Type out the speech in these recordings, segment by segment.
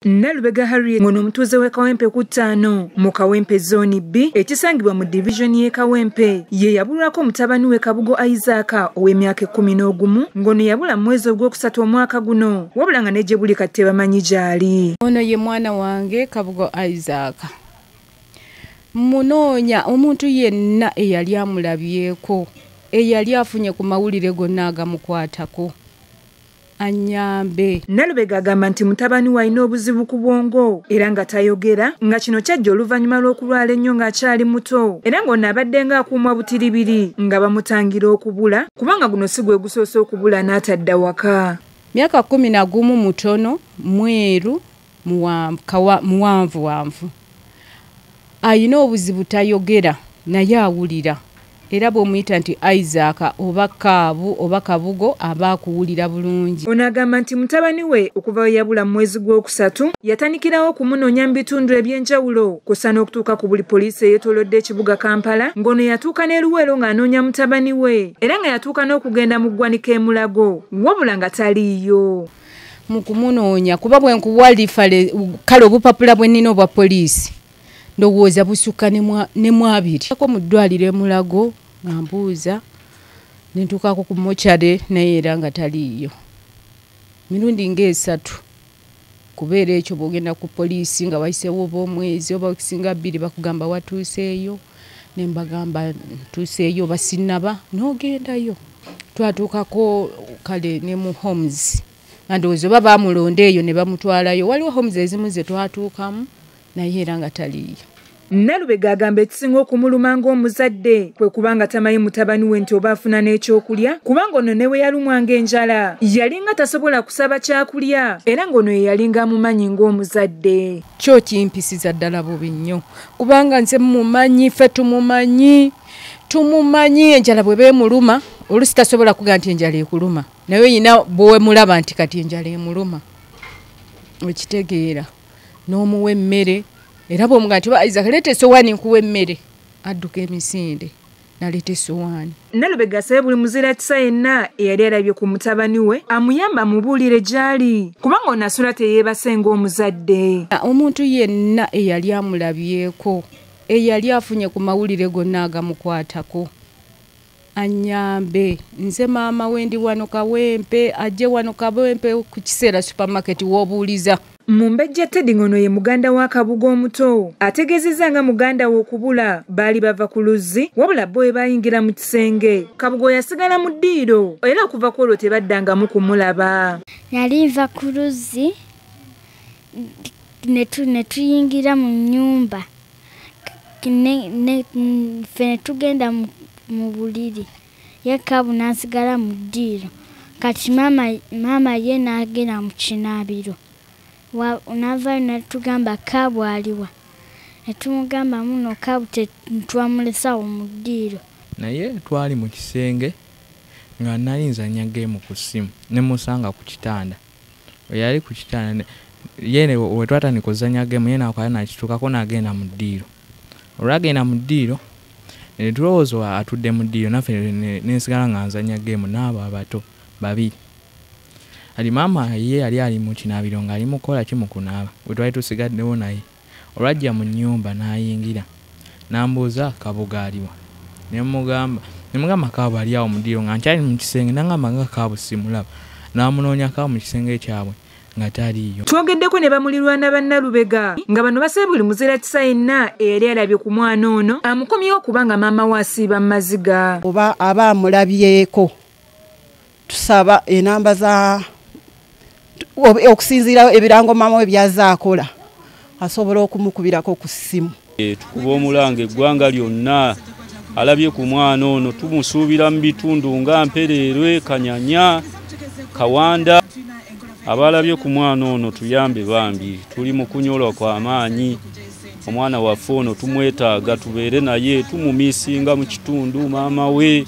Nalubega Harriet ngono omutuuze w'e Kawempe ku 5 mu Kawempe Zone B ekisangibwa mu division y'e Kawempe ye yabulwako mutabani we Kabugo Isaac ow'emyaka 11 ngono yabula mu mwezi ogwokusatu omwaka guno wabula nga ne gye buli kati tebamanyi gy'ali. Ono ye mwana wange Kabugo Isaac. Munoonya omuntu yenna eyali amulabyeko, eyali afunye ku mawulire gonna agamukwatako, anyambe. Nalubega agamba nti mutabani we alina obuzibu ku bwongo era nga tayogera, nga kino kyajja oluvannyuma lw'okulwala ennyo ng'akyali muto, era ng'ono abadde ng'akuumwa butiribiri nga bamutangira okubula, kubanga guno si gwe gusoose okubula n'atadda waka. Myaka 11 mutono, mweru, muwanvuwanvu. Ayina obuzibu tayogera naye awulira, era bw'omuyita nti Isaac oba Kaabu oba Kabugo aba akuwulira bulungi. Ono agamba nti mutabani we okuva we yabula mu mwezi gw'okusatu yatandikirawo okumunoonya mu bitundu eby'enjawulo kw'ossa n'okutuuka ku buli poliisi eyeetoolodde ekibuga Kampala, ng'ono yatuuka n'e Luweero ng'anoonya mutabani we era nga yatuuka n'okugenda mu ggwanika e Mulago wabula nga taliiyo. Mu kumunoonya kuba bwe nkuwa lifale kale obupapula bwe nnina obwa poliisi ndowooza busukka ne mu abiri. Ko mu ddwaliro e Mulago nga mbuuza, ne ntuukako ku mochare naye era nga taliiyo. Mirundi ng'esatu kubeera ekyo bw'ogenda ku poliisi nga wayiseewo oba omwezi oba okusinga 2 bakugamba watuuseeyo, ne mbagamba ntuuseeyo oba sinnaba, n'ogendayo. Twatuukako kale ne mu homes, nga ndowooza oba baamulonda eyo ne bamutwalayo. Waliwo homes ezimu ze twatuukamu naye era nga taliiyo. Nalubega agamba ekisinga okumuluma ng'omuzadde kwe kubanga tamanyi mutabani we nti oba afuna n'ekyokulya, kubanga ono ne we yalumwanga enjala yalinga tasobola kusaba kyakulya, era ng'ono ye yalinga amumanyi ng'omuzadde. Kyo kimpisiza ddala bubi nnyo, kubanga nze mumanyi, ffe tumumanyi, tumumanyi enjala bwe beemuluma oluusi tasobola kugamba nti enjala ekuluma, naye oyina bw'omulaba nti kati enjala emuluma, okitegeera n'omuwa emmere. Era bw'omugamba nti Isaac leeta essowaani nkuwa emmere, adduka emisinde n'aleeta essowaani. Nalubega asabye buli muzira kisa yenna eyali alabye ku mutabani we amuyambe amubuulire gy'ali, kubanga ono asula teyeebase ng'omuzadde. Omuntu yenna eyali amulabyeko, eyali afunye ku mawulire gonna agamukwatako, anyambe. Nze maama we ndi wano Kawempe, ajje wano Kawempe ku kiseera supermarket w'obuuliza. Mumbejja Teddy ngono ye muganda wa Kabugo omuto ategeezezza nga muganda we okubula baali bava ku luzzi, wabula bo bwe bayingira mu kisenge Kabugo yasigala mu ddiiro era okuva ku olwo tebaddangamu kumulaba. Nali nva ku luzzi ne tuyingira mu nnyumba, ffe ne tugenda mu buliri, ye Kabu n'asigala mu ddiiro. Kati maama ye n'agenda mu kinaabiro, n'avaayo n'atugamba Kabu aliwa, ne tumugamba muno Kabu twamulesaawo mu ddiiro. Naye twali mu kisenge nga nali nzannya geemu ku ssimu ne musanga ku kitanda. We yali ku kitanda ye we twatandika okuzannya geemu ye n'akola n'akituukako n'agenda mu ddiiro. Olwagenda mu ddiiro ne tulowooza atudde mu ddiiro naffe ne nsigala nga nzannya geemu n'abo abato babiri. Ali maama ye yali ali mu kinaabiro ng'ali mu kukola ki mu kunaaba, we twali tusigaddewo naye. Olwajja mu nnyumba n'ayingira n'ambuuza Kabugo aliwa, ne mugamba Kabu ali awo mu ddiiro nga nkyali mu kisenge, n'angamba nga Kabu simulaba, n'amunoonya Kabu mu kisenge kyabwe nga taliiyo. Twogeddeko ne bamulirwana ba Nalubega nga bano basabye buli muzira kisa yenna eyali alabye ku mwana ono amukomyewo kubanga maama we asiiba mu maziga. Oba aba amulabyeko, tusaba enamba za okusinziira ebirango maama we by'azaakola asobola okumukubirako ku ssimu. Tukuba omulanga eggwanga lyonna alabye ku mwana ono, tumusuubira mu bitundu nga Mpereerwe, Kanyanya, Kawanda. Abalabye ku mwana ono tuyambe bambi, tuli mu kunyolwa kwa maanyi. Omwana waffe ono tumwetaaga, tubeere naye, tumumiisinga mu kitundu, maama we,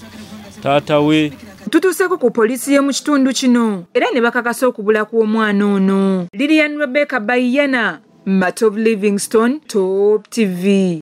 taata we. Tutuuseeko ku poliisi y'omu kitundu kino era ne bakakasa okubula kw'omwana ono. Lilian Rebecca Bayana, Matov Livingstone, Top TV.